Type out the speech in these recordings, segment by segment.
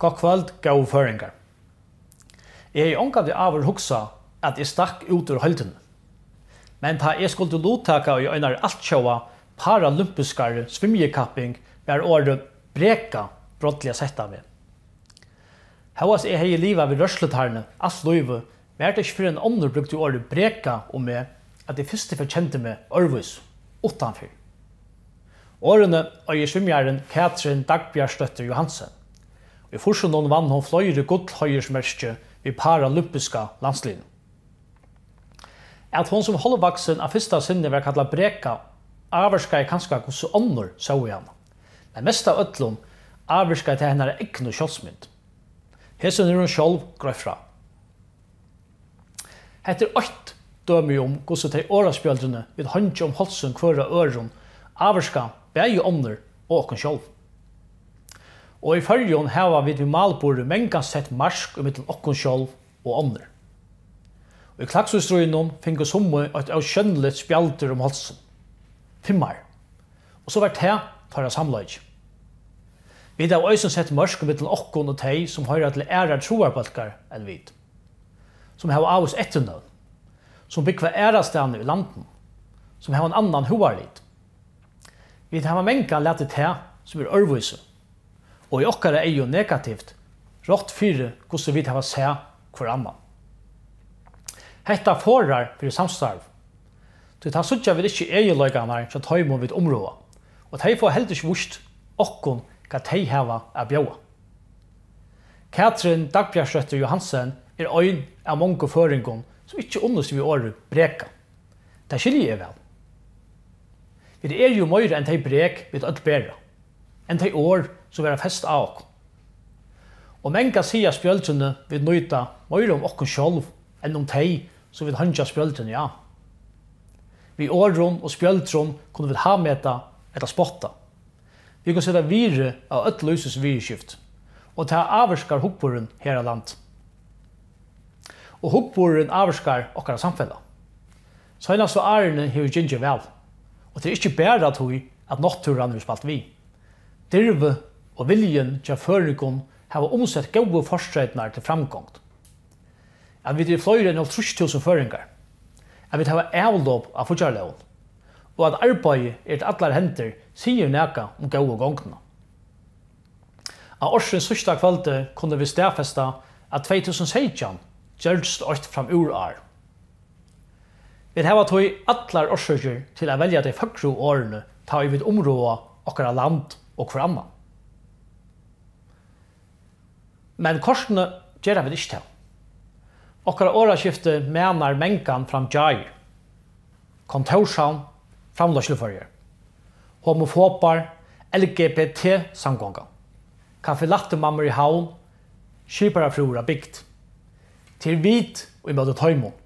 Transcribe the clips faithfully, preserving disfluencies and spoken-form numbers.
Gott kvøld, góðu føroyingar. Eg hevði ongantíð áður hugsað, at eg stakk út úr heildini. Men tá eg skuldi luttaka í einari altjóða paralympiskari svimjikapping, var orðið breka brádliga sett á meg. Hóast eg hevði livað við rørslutarni alt lívið, var tað ikki fyrr enn onnur brúktu orðið breka um meg, at eg fyrstu ferð kendi meg øðrvísi, uttanfyri. Orðini eigur svimjarin Katrin Dagbjartsdóttir Johansen. Í fýrsunum vann hon fleiri gullheiðursmerki við paralympiska landsliðnum. At hon sum hálvvaksin á fyrsta sinni var kallað breka, ávirkaði kanska, hvussu onnur sóu hana. Men mest av øllum ávirkaði tað hennara egnu sjálvsmynd. Hesum hevur hon sjálv greitt frá. Hetta er eitt dømi um, hvussu tey orðaspjøldrini, vit heingja um hálsin hvør á øðrum, ávirka bæði onnur og okkum sjálv. Og í Føroyum hava vit við málburði mangan sett mark ímillum okkum sjálv og onnur. Í Klaksvíkstríðinum fingu summi eitt ósjónligt spjaldur um hálsin. Fimmar. Og so var tað teirra samleiki. Vit hava eisini sett mørk millum okkum og tey, sum hoyra til aðrar trúarbólkar enn vit, sum hava ávís eftirnøvn, sum búgva aðrastaðni í landinum, sum hava ein annan hugarlit. Vit hava mangan latið tað, sum er øðrvísi, og í okkara eygum negativt, rátt fyri, hvussu vit hava sæð hvør annan. Hetta forðar fyri samstarvi, tí tá síggja vit ikki eginleikarnar hjá teimum, vit umrøða, og tey fáa heldur ikki víst okkum, hvat tey hava at bjóða. Katrin Dagbjartsdóttir Johansen er ein av mongum føroyingum, sum ikki unnist við orðið breka. Tað skilji eg væl. Vit eru jú meira enn tey brek, vit øll bera, enn tey orð, sum verða fest á okkum. Og mangan siga spjøldrini, vit nýta, meira um okkum sjálv enn um tey, sum vit heingja spjøldrini á. Við orðum og spjøldrum kunnu vit hámeta ella spotta. Vit kunnu seta virði á øll lívsins viðurskifti, og tað ávirkar hugburðin her á landi. Og hugburðurin ávirkar okkara samfelag. Seinastu árini hevur gingið væl, og tað er ikki bara tí, at náttúran hevur spælt við. Dirvi og viljin hjá føroyingum hava umsett góðu fortreytirnar til framgongd. At vit eru fleiri enn hálvtrýss túsund føroyingar, at vit hava avlop á fíggjarlógum, og at arbeiði er til allar hendur, sigur nakað um góðu gongdina. Á ársins síðsta kvøldi kunnu vit staðfesta, at tvey túsund seytjan gjørdist eitt framúrár. Vit hava tí allar orsøkir til at velja tey føgru orðini, tá ið vit umrøða okkara land og hvør annan. Men kortini gera vit ikki tað. Okkara orðaskifti manar mangan fram gjáir. Kontórshavn, framleiðsluføri, homofobar, L G B T samgongan, kaffilattimammur í Havn, skiparafrúur á bygd. Tað er vit ímóti teimum,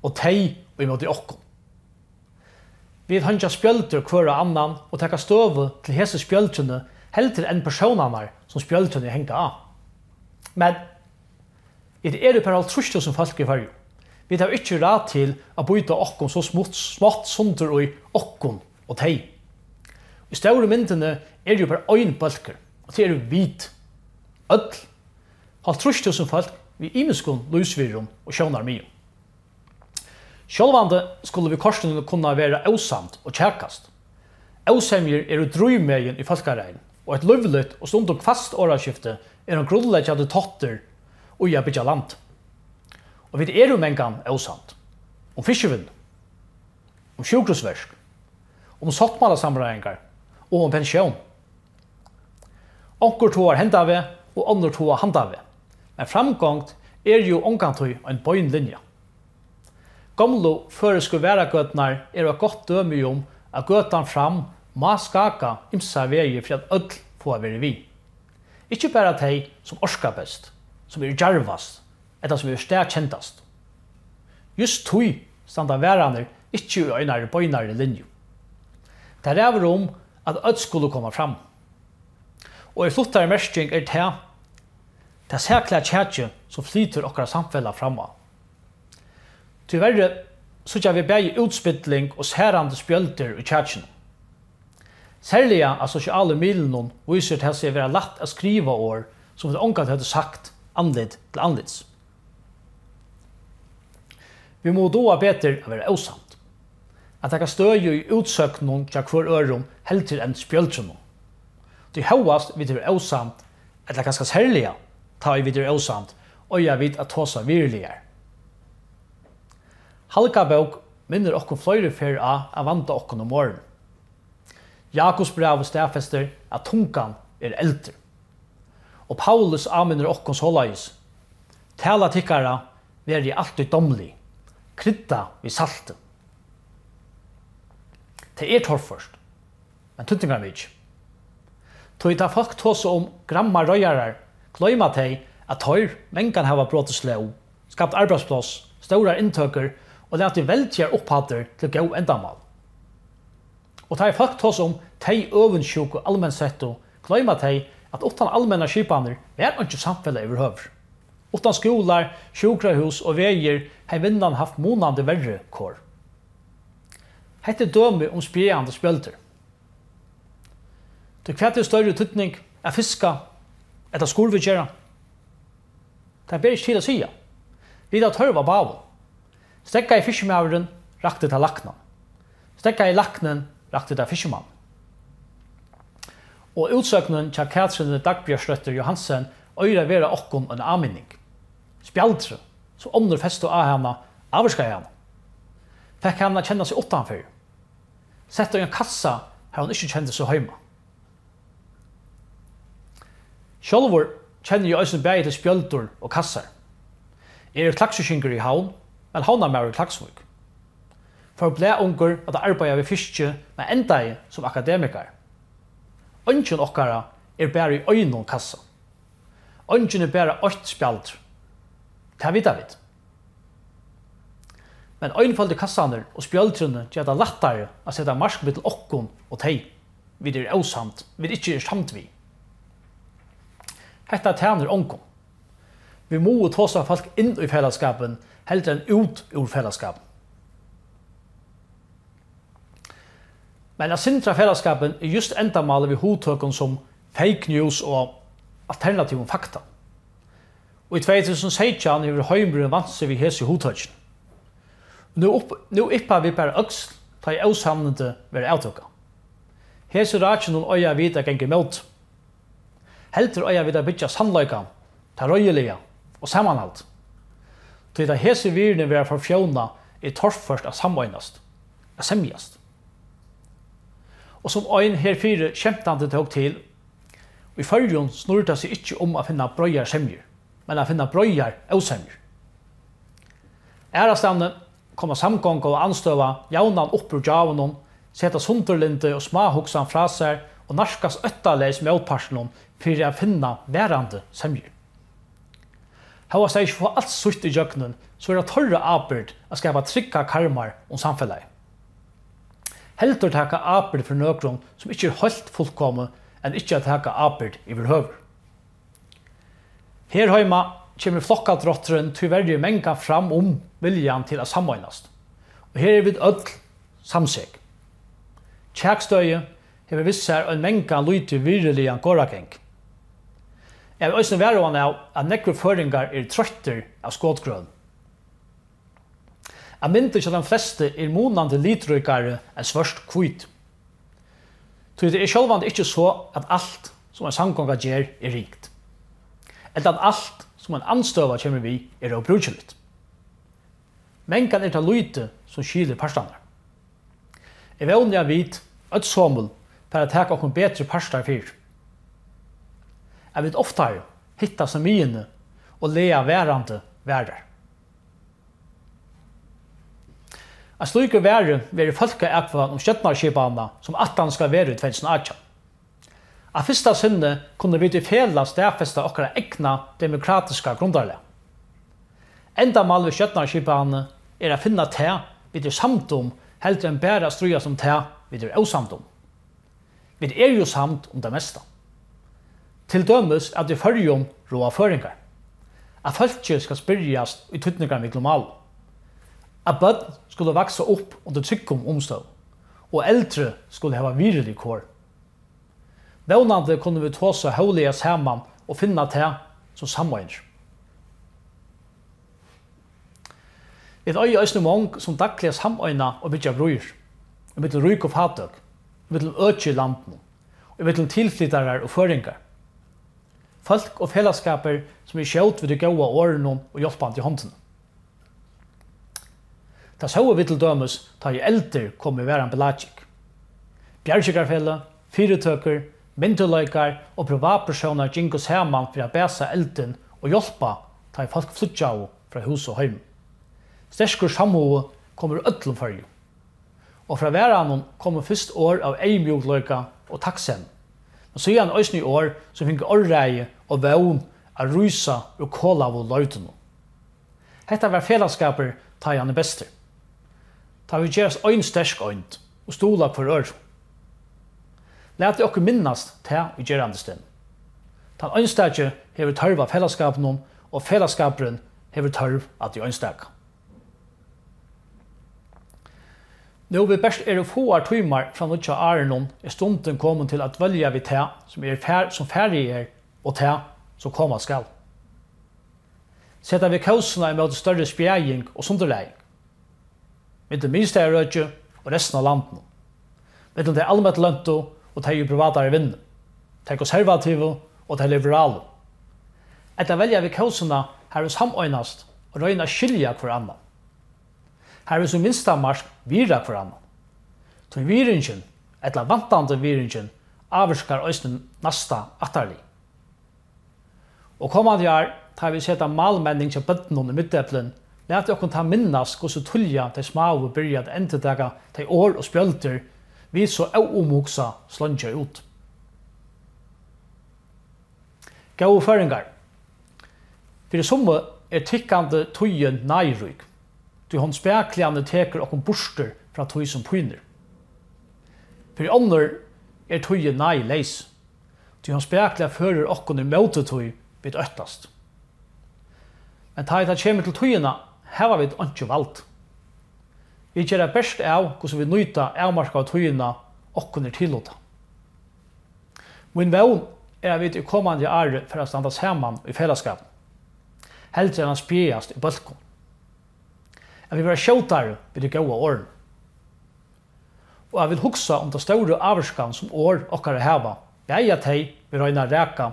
og tey ímóti okkum. Vit heingja spjøldur hvør á annan og taka støðu til hesi spjøldrini heldur enn persónarnar, sum spjøldrini hanga á. Men vit eru bara hálvtrýss túsund fólk í Føroyum. Vit hava ikki ráð til at býta okkum so smátt, smátt sundur í okkum og tey. Í stóru myndini eru jú bara ein bólkur, og tað eru vit. Øll. Hálvtrýss túsund fólk við ymiskum lívsvirðum og sjónarmiðum. Sjálvandi skulu vit kortini kunna vera ósamd og kjakast. Ósemjur eru drívmegin í fólkaræðinum, og eitt lívligt og stundum hvasst orðaskifti er ein grundleggjandi táttur í at byggja land. Og vit eru mangan ósamd. Um fiskivinnu, um sjúkrahúsverk, um sáttmálasamráðingar og um pensjón. Onkur togar henda veg og onnur toga handan veg, men framgongd er jú ongantíð ein bein linja. Gomlu føroysku varðagøturnar eru eitt gott dømi um, at gøtan fram má skáka ymsar vegir fyri at øll fáa verið við. Ikki bara tey, sum orka best, sum eru djarvast, ella sum eru staðkendast. Júst tí standa varðarnir ikki í einari beinari linju. Tað ræður um, at øll skulu koma fram. Og í fluttari merking er tað tað sakliga kjakið, sum flytur okkara samfelag fram á. Tíverri síggja vit bæði útspilling og særandi spjøldur í kjakinum. Serliga á sosialu miðlunum vísir tað seg at vera lætt at skriva orð, sum vit ongantíð høvdu sagt andlit til andlits. Vit mugu duga betur at vera ósamd, at taka støði í útsøgnum hjá hvør øðrum heldur enn spjøldrunum. Tí hóast vit eru ósamd, ella kanska serliga tá ið vit eru ósamd, eiga vit at tosa virðiligar. Halgabók minnir okkum fleiri ferð á at vanda okkum um orðini. Jakobsbrævið staðfestir, at tungan er eldur. Og Paulus áminnir okkum soleiðis: Tala tykkara verði altíð dámlig, kryddað við salti. Tað er torført, men týdningarmikið. Tí tá fólk tosa um grammaroyðarar, gloyma tey, at teir mangan hava brotið slóð, skapt arbeiðspláss, stórar inntøkur og latið veldigar upphæddir til góð endamál. Og tá ið fólk tosa um tey øvundsjúku almensettu, gloyma tey, at uttan almennar skipanir var einki samfelag yvirhøvur. Uttan skúlar, sjúkrahús og vegir hevði vinnan havt munandi verri kor. Hetta er dømi um spjaðandi spjøldur. Tí hvat hevur størri týdning, at fiska ella skurð gera? Tað ber ikki til at siga. Vit hava tørv á báðum. Steðgaði fiskimaðurin, rakti tað læknan. Steðgaði læknin, rakti tað fiskimannin. Og útsøgnin hjá Katrínu Dagbjørtsdóttur Johansen eigur at vera okkum ein áminning. Spjaldrið, sum onnur festu á hana, ávirkaði hana. Fekk hana at kenna seg uttanfyri. Sett í ein kassa, har hon ikki kendi seg heima. Sjálvur kenni eg eisini bæði til spjøldur og kassar. Eg eri klaksvíkingur í Havn, men havnarmaður í Klaksvík. Fór blaðungur at arbeiða við fiski, men endaði sum akademikari. Eingin okkara er bara í einum kassa. Eingin er bara eitt spjaldur. Tað vita vit. Men einføldu kassarnir og spjøldrini gera tað lættari at seta mark millum okkum og tey, vit eru ósamd, vit ikki eru samd við. Hetta tænir ongum. Vit mugu tosa fólk inn í felagsskapin heldur enn út úr felagsskapin. Men at sindra felagsskapin er júst endamálið við hugtøkum sum fake news og alternativum fakta. Og í tvey túsund og seytjan hevur heimurin vant seg við hesi hugtøkini. Nú upp-, nú yppa vit bara øksl, tá ið ósannindi verða avdúkað. Hesi rákinum eiga vit at ganga ímóti. Heldur eiga vit at byggja sannleikan, tað reiðiliga og samanhaldið. Tí tá hesi virðini verða forfjónað, er torført at sameinast, at semjast. Og sum ein herfyri skemtandi tók til, í Føroyum snýr tað seg ikki um at finna breiðar semjur, men at finna breiðar ósemjur. Aðrastaðni koma samgonga og andstøða javnan upp úr gjáunum, seta sundurlyndi og smáhugsan frá sær og nærkast óttaleys mótpartinum fyri at finna varandi semjur. Hóast tey ikki fáa alt sítt ígjøgnum, so er tað teirra ábyrgd at skapa tryggar karmar um samfelagið. Heldur taka ábyrgd fyri nøkrum, sum ikki er heilt fullkomið, enn ikki at taka ábyrgd yvirhøvur. Her heima kemur flokkadrátturin tíverri mangan fram um viljan til at sameinast, og her eru vit øll samsek. Kjakstøðið hevur við sær ein mangan lítið virðiligan goragang. Eg havi eisini varhugan av, at nógvir føroyingar eru troyttir av skotgrøn. At myndin hjá teimum flestu er munandi litríkari enn svørt-hvít. Tí tað er sjálvandi ikki so, at alt, sum ein samgonga ger, er ringt, ella at alt, sum ein andstøða kemur við, er óbrúkiligt. Mangan er tað lítið, sum skilir partarnar. Eg vóni, at vit, øll somul, fara at taka okkum betri partar fyri, at vit oftari hittast á miðjuni og laga varandi varðar. Ein slíkur varði verður fólkaatkvøðan um stjórnarskipanina, sum ætlanin skal vera í tvey túsund og átjan. Á fyrsta sinni kunnu vit í felag staðfesta okkara egna demokratiska grundarlag. Endamálið við stjórnarskipanini er at finna tað, vit eru samd um, heldur enn bara at stríðast um tað, vit eru ósamd um. Vit eru jú samd um tað mesta. Til dømis, at í Føroyum ráða føroyingar. At fólkið skal spyrjast í týdningarmiklum málum. At børn skulu vaksa upp undir tryggum umstøðum. Og eldri skulu hava virðilig kor. Vónandi kunnu vit tosa hóvliga saman og finna tað, sum sameinar. Vit eiga eisini mong, sum dagliga sameina og byggja brýr, ímillum rík og fátøk, ímillum øki í landinum, ímillum tilflytarar og føroyingar. Fólk og felagsskapir, sum eru skjót við tí góða orðinum og hjálpandi hondini. Tað sóu vit til dømis, tá ið eldur kom í varðan Pelagic. Bjargingarfeløg, fyritøkur, myndugleikar og privatpersónar gingu saman fyri at basa eldin og hjálpa, tá ið fólk flýggjaðu frá hús og heim. Sterkur samhugi kom úr øllum Føroyum. Og frá varðanum komu fyrst orð av eyðmjúkleika og takksemi, men síðan eisini orð, sum fingu orðræði og vón at rísa úr kolaðu leivdunum. Hetta var felagsskapur, tá ið hann er bestur. Tá vit gerast ein sterk eind og stuðla hvør øðrum. Latið okkum minnast tað í gerandisdegnum. Tann einstaki hevur tørv á felagsskapinum, og felagsskapurin hevur tørv á tí einstaka. Nú vit bert eru fáar tímar frá nýggja árinum, er stundin komin til at dvølja við tað, sum er far-, sum farið er, og tað, sum koma skal. Seta vit kósina ímóti størri spjaðing og sundurlæging millum miðstaðarøkið og restina av landinum, millum tey alment løntu og tey í privatari vinnu, tey konservativu og tey liberalu? Ella velja vit kósina, har vit sameinast og royna at skilja hvør annan, har vit sum minsta mark virða hvør annan, tí virðingin, ella vantandi virðingin, ávirkar eisini næsta ættarlið. Og komandi ár, tá vit seta málmenning hjá børnunum í miðdepilin, latið okkum tá minnast, hvussu tíðliga tey smáu byrja at endurtaka tey orð og spjøldur, vit so óumhugsað sleingja út. Góðu føroyingar, fyri summi er tikkandi tíðin náðirík, tí hon spakuliga tekur okkum burtur frá tí, sum pínir. Fyri onnur er tíðin náðileys, tí hon spakuliga førir okkum ímóti tí, vit óttast. Men tá ið tað kemur til tíðina, hava vit einki vald. Vit gera bert av, hvussu vit nýta avmarkaðu tíðina, okkum er tillutað. Mín vón er, at vit í komandi ári fara at standa saman í felagsskapinum, heldur enn at spjaðast í bólkum. At vit verða skjótari við tí góða orðinum. Og at vit hugsa um ta stóru ávirkan, sum orð okkara hava, bæði á tey, vit royna at raka,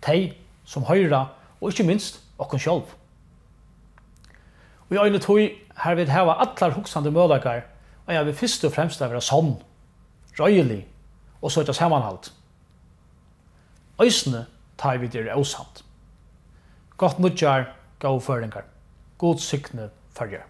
tey, sum hoyra, og ikki minst okkum sjálv. Í eini tíð, har vit hava allar hugsandi møguleikar, eiga vit fyrst og fremst at vera sonn, reiðilig og søkja samanhald, eisini tá ið vit eru ósamd. Gott nýggjár, góðu føroyingar. Gud signi Føroyar.